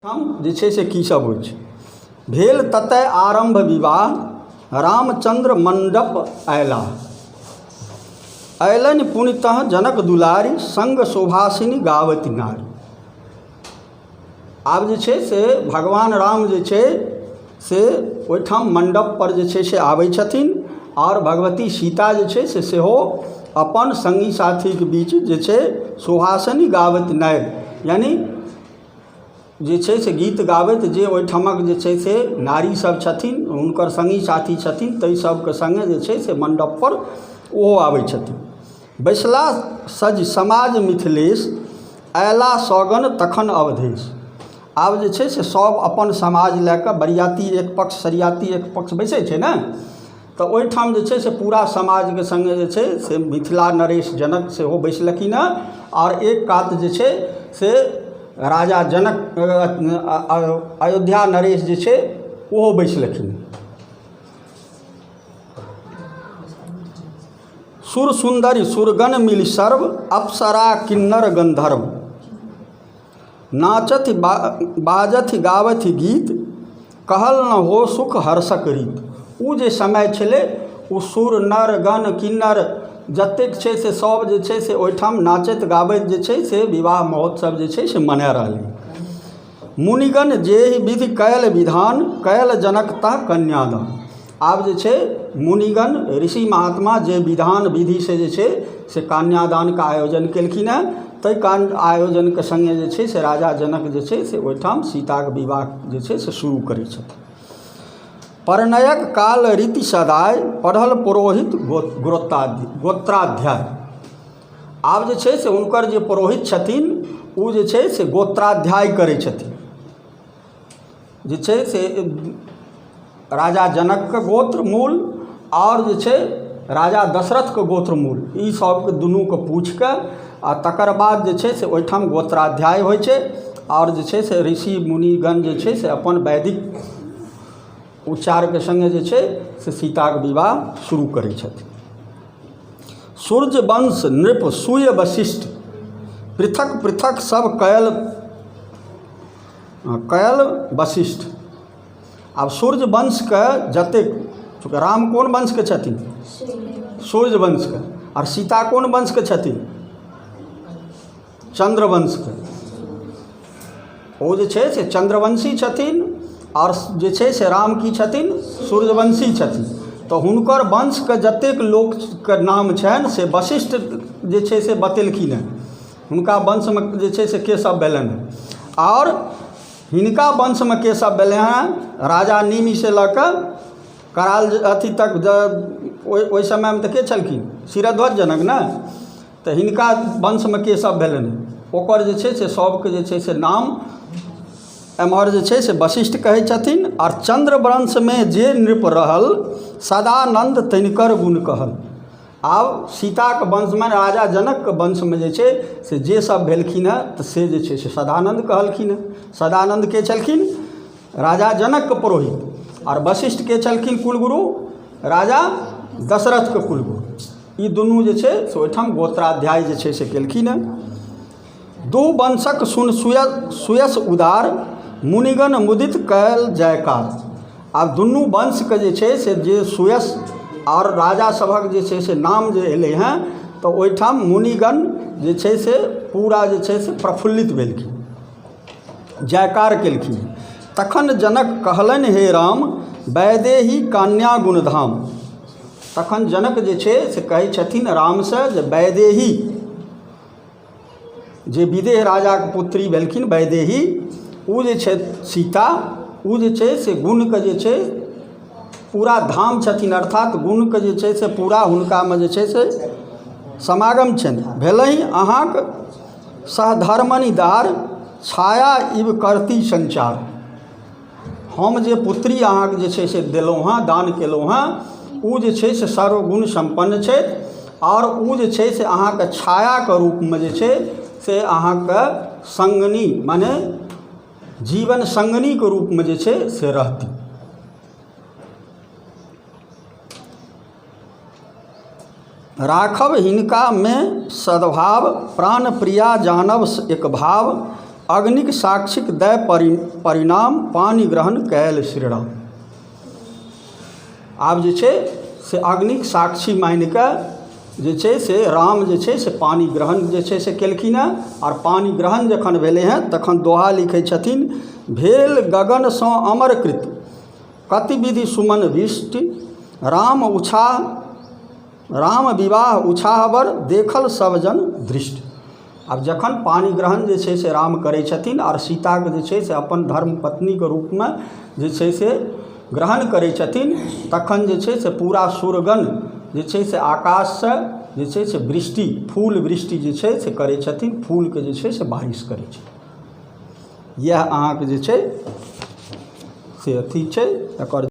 ठाम जे छै से की सब होइ छै। भेल ततय आरम्भ विवाह, रामचन्द्र मण्डप अयलाह। अयलनि पुनितः जनक दुलारी, सङ्ग शोभासिनी गावति नारी। आब जे छै से भगवान राम जे छै से ओहिठाम मण्डपपर जे छै से आबै छथिन आओर भगवती सीता जे छै से सेहो अपन सङ्गी साथीके बीच जे छै सुहासिनी गाबैत नारि, यानि जे छै से गीत गाबैत जे ओहिठामक जे छै से नारीसभ छथिन, हुनकर सङ्गी साथी छथिन, ताहि सभके सङ्गे जे छै से मण्डपपर ओहो आबै छथिन। बैसला सजि समाज मिथिलेश, अयला सगण तखन अवधेश। आब जे छै से सभ अपन समाज लए कऽ बरियाती एक पक्ष, सरियाती एक पक्ष बैसै छै ने, तऽ ओहिठाम जे छै से पूरा समाजके सङ्गे जे छै से मिथिला नरेश जनक सेहो बैसलखिन हँ। आओर एक कात जे छै से राजा जनक अयोध्या नरेश जे छै ओहो बैसलखिन। सुर सुन्दरी सुरगण मिल सर्व, अप्सरा किन्नर गन्धर्व। नाचथि बाजथि गाबथि गीत, कहल न हो सुख हर्षक रीत। ओ जे समय छलै ओ सुर नर गण किन्नर जतेक छै से सब जे छै से ओहिठाम नाचैत गाबैत जे छै से विवाह महोत्सव जे छै से मना रहलै। मुनिगण जेहि विधि कयल विधान, कयल जनक तह कन्यादान। आब जे छै मुनिगण ऋषि महात्मा जे विधान विधिसँ जे छै से कन्यादानके आयोजन केलखिन हेँ, ताहि आयोजनके सङ्गे जे छै से राजा जनक जे छै से ओहिठाम सीताके विवाह जे छै से शुरू करै छथिन। परिणयक काल रीति सदाय, पढ़ल पुरोहित गोत्राध्याय। आब जे छै से हुनकर जे पुरोहित छथिन ओ जे छै से गोत्राध्याय करै छथिन। जे छै से राजा जनकके गोत्र मूल आओर जे छै राजा दशरथके गोत्र मूल, ई सबके दुनूके पूछिके आओर तकर बाद जे छै से ओहिठाम गोत्राध्याय होइ छै। आओर जे छै से ऋषि मुनिगण जे छै से अपन वैदिक उच्चारके सङ्गे जे छै से सीताके विवाह शुरू करै छथिन। सूर्यवंश नृप सूय वशिष्ठ, पृथक पृथक सब कयल कयल वशिष्ठ। आब सूर्यवंशके जतेक, चूँकि राम कोन वंशके छथिन? सूर्यवंशके। आओर सीता कोन वंशके छथिन? चन्द्रवंशके। ओ जे छै से चन्द्रवंशी छथिन आओर जे छै से राम की छथिन? सूर्यवंशी छथिन। तऽ हुनकर वंशके जतेक लोकके नाम छनि से वशिष्ठ जे छै से बतेलखिन हेँ। हुनका वंशमे जे छै से के सब भेलनि हेँ आओर हिनका वंशमे के सब भेलै हेँ, राजा निमिसँ लऽ कऽ कराल अथी तक ओहि समयमे तऽ के छलखिन? शिरध्वज जनक ने। तऽ हिनका वंशमे के सब भेलनि ओकर जे छै से सबके जे छै से नाम एम्हर जे छै से वशिष्ठ कहै छथिन। आओर चन्द्रवंशमे जे नृप रहल, सदानन्द तनिकर गुण कहल। आब सीताके वंशमे राजा जनकके वंशमे जे छै से जे सब भेलखिन हेँ तऽ से जे छै से सदानन्द कहलखिन हेँ। सदानन्द के छलखिन? राजा जनकके पुरोहित। आओर वशिष्ठ के छलखिन कुलगुरु? राजा दशरथके कुलगुरु। ई दुनू जे छै से ओहिठाम गोत्राध्याय जे छै से केलखिन हेँ। दू वंशक सुन सुयस उदार, मुनिगण मुदित कयल जयकार। आब दुनू वंशके जे छै से जे सुयस आओर राजा सभक जे छै से नाम जे एलै हेँ तऽ ओहिठाम मुनिगण जे छै से पूरा जे छै से प्रफुल्लित भेलखिन, जयकार केलखिन। तखन जनक कहलनि हे राम, वैदेही कन्या गुणधाम। तखन जनक जे छै से कहै छथिन रामसँ जे वैदेही जे विदेह राजाके पुत्री भेलखिन वैदेही, ओ जे छै सीता, ओ जे छै से गुणके जे छै पूरा धाम छथिन, अर्थात गुणके जे छै से पूरा हुनकामे जे छै से समागम छनि। भेलहि अहाँके सहधर्मनि दार, छाया इव करती संचार। हम जे पुत्री अहाँके जे छै से देलहुँ हँ, दान केलहुँ हँ, ओ जे छै से सर्वगुण सम्पन्न छथि आओर ओ जे छै से अहाँके छायाके रूपमे जे छै से अहाँके सङ्गिनी माने जीवन सङ्गिनीके रूपमे जे छै से रहती। राखब हिनकामे सद्भाव, प्राणप्रिया जानब एक भाव। अग्निक साक्षीक दय परिणाम पानि ग्रहण कयल श्रीराम। आब जे छै से अग्निक साक्षी मानिकऽ जे छै से राम जे छै से पानि ग्रहण जे छै से केलखिन हेँ। आओर पानि ग्रहण जखन भेलै हेँ तखन दोहा लिखै छथिन, भेल गगनसँ अमरकृत कति विधि सुमन वृष्टि, राम उछाह राम विवाह उछाहबर देखल सब जन दृष्टि। आब जखन पानि ग्रहण जे छै से राम करै छथिन आओर सीताके जे छै से अपन धर्म पत्नीके रूपमे जे छै से ग्रहण करै छथिन, तखन जे छै से पूरा सुरगण जे छै से आकाशसँ जे छै से वृष्टि, फूल वृष्टि जे छै से करै छथिन, फूलके जे छै से बारिश करै छथिन। इएह अहाँके जे छै से अथी छै एकर।